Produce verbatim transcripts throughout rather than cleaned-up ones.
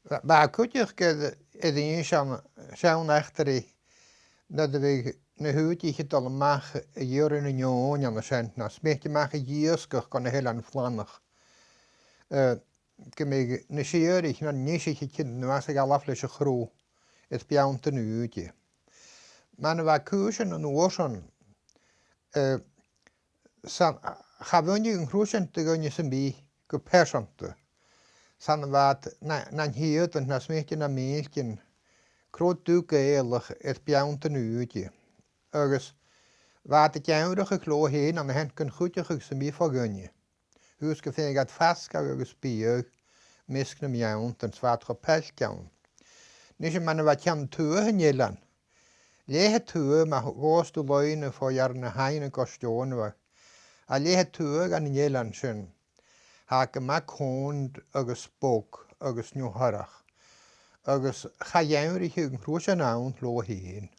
Bha, bha cuideachd air, air innse ann, seann eachdraidh, nuair a bhiodh na h-Iùdhaich a' dol a-mach a dh'iarraidh nan eòin an sin, no a' smiotainn a-mach a dh'iasgach gu na h-Eileanan Flannach, eh, gum biodh na sìthichean, na Nisich a' tighinn a-nuas a dh'fhalbh leis a' chruth air beanntan Iùdhaich. Mar a bha cùisean an uair sin, eh, 's ann, cha bhuineadh an cruth sin do dhuine sam bith gu pearsanta. 'S ann a bha iad na, nan tìodan, na smiotainn, na mìltean, crodh dubh Ghàidhealach air beanntan Iùdhaich. Agus bha iad a' geamhrachadh leotha fhèin an sin gun cuideachadh sam bith fo dhuine. Shuas gu faighinn iad fasgadh agus biadh am measg nam beanntan 's bha iad cho pailt ann. Nise, mar a bha teann tuath an eilein, leathad tuath, ma ghòs tu loidhne fo earrann a' Fhaighinn gu Steòrnabhagh, a leathad tuath dhen an eilean sin, tha gu math còmhnaidh agus bog agus neo-thorrach, agus cha gheamhraicheadh an cruth sin ann leotha fhèin.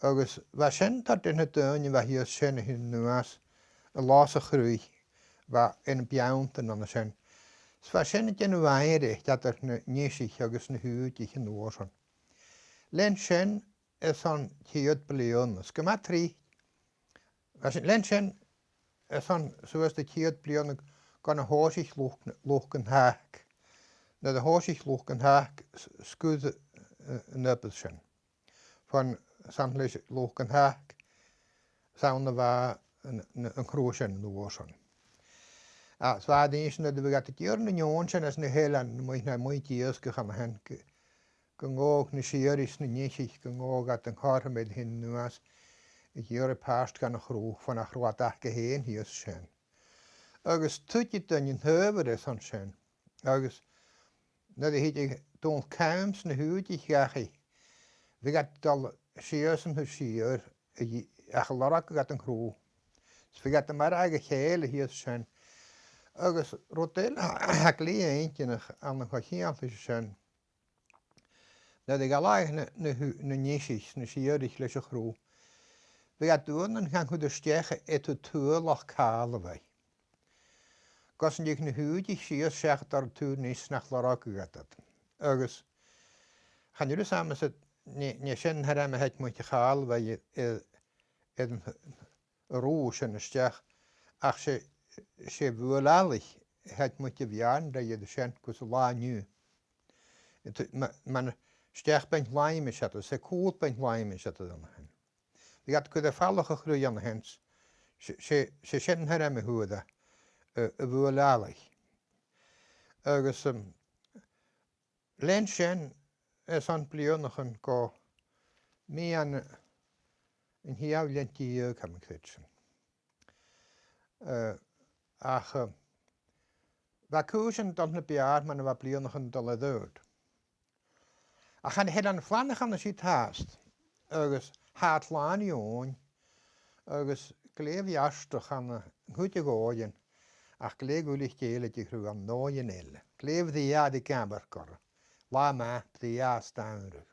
Agus bha sin toirt dha na daoine a bha shìos sin a thighinn a-nuas a losgadh a' chruidh a bha air na beanntan an sin. 'S bha sin a' dèanamh aimhreit eadar na Nisich agus na h-Iùdhaich an uair sin. Lean sin airson ceud bliadhna, 's gu math tric. Bha sin, lean sin airson suas ri ceud bliadhna gun a thòisich luchd, luchd an tac. Nuair a thòisich luchd an tac, s-, sguir, eh, an obair sin. Bhon 's ann leis luchd an tac 's ann a bha an, an, an cruth sin an uair sin. Agus bha iad an sin, nuair a bhiodh iad ag iarraidh nan eòin sin às na h-eileanan, a-muigh, a-muigh d'iasgach an sin, gu, gun gabhadh na sìthichean 's na Nisich, gun gabhadh iad an cothrom air tighinn a-nuas a dh'iarraidh pàirt dhen a' chruth, bhon nach robh iad aca fhèin shìos sin. Agus tuiteadh daoine an t-adhbhar airson sin. Agus nuair a thigeadh Dòmhnall Cam 's na h-Iùdhaich dhachaigh, bhiodh iad a' dol sìos an taobh siar a dhì-, ach a' lorg aca an cruth. 'S bhiodh iad a' marbhadh a chèile shìos sin. Agus rud eile a tha glè inntinneach ann an co-cheangal ris sin, nuair a dh'fhalbhadh na, na h-Iù-, na Nisich 's na sìthichean leis a' chruth, bhiodh iad uaireannan gan cur a-steach air taobh tuath Loch Càrlabhaigh. Gus an tigeadh na h-Iùdhaich sìos seachad air taobh Nis nach lorgadh iad iad. Agus chan eil fhios agam 's e, an e, an e sin an t-ainm a th' aig muinntir Chàrlabhaigh air, air, air an, an rùth sin a-steach, ach 's e, 's e Buail Allaidh a th' aig muinntir Bheàrnaraigh air sin gus an là an-diugh. It, ma, mar a-steach Beinn Chlaidheimh 's iad, 's e cùl Beinn Chlaidheimh 's iad an sin. Bhiodh iad a' cur air falach a' chruidh an sin. 'S e, 's e, 's e sin an t-ainm a fhuair e, a, a Bhuail Allaidh. Agus, um, lean sin airson bliadhnaichean gu meadhan an t-siathamh linn deug, tha mi a' creidsinn. Eh, ach, eh, bha cùisean a' dol na b' fheàrr mar a bha bliadhnaichean a' dol air adhart. Ach tha na h-Eileanan Flannach an siud fhathast, agus tha iad làn eòin, agus glè bheartach ann an cuid de dhòighean, ach glè dhùbhlanach eile de chruth ann an dòighean eile. Glè bhrèagha de dh'amharc orra. Latha math, brèagha as t-samhradh.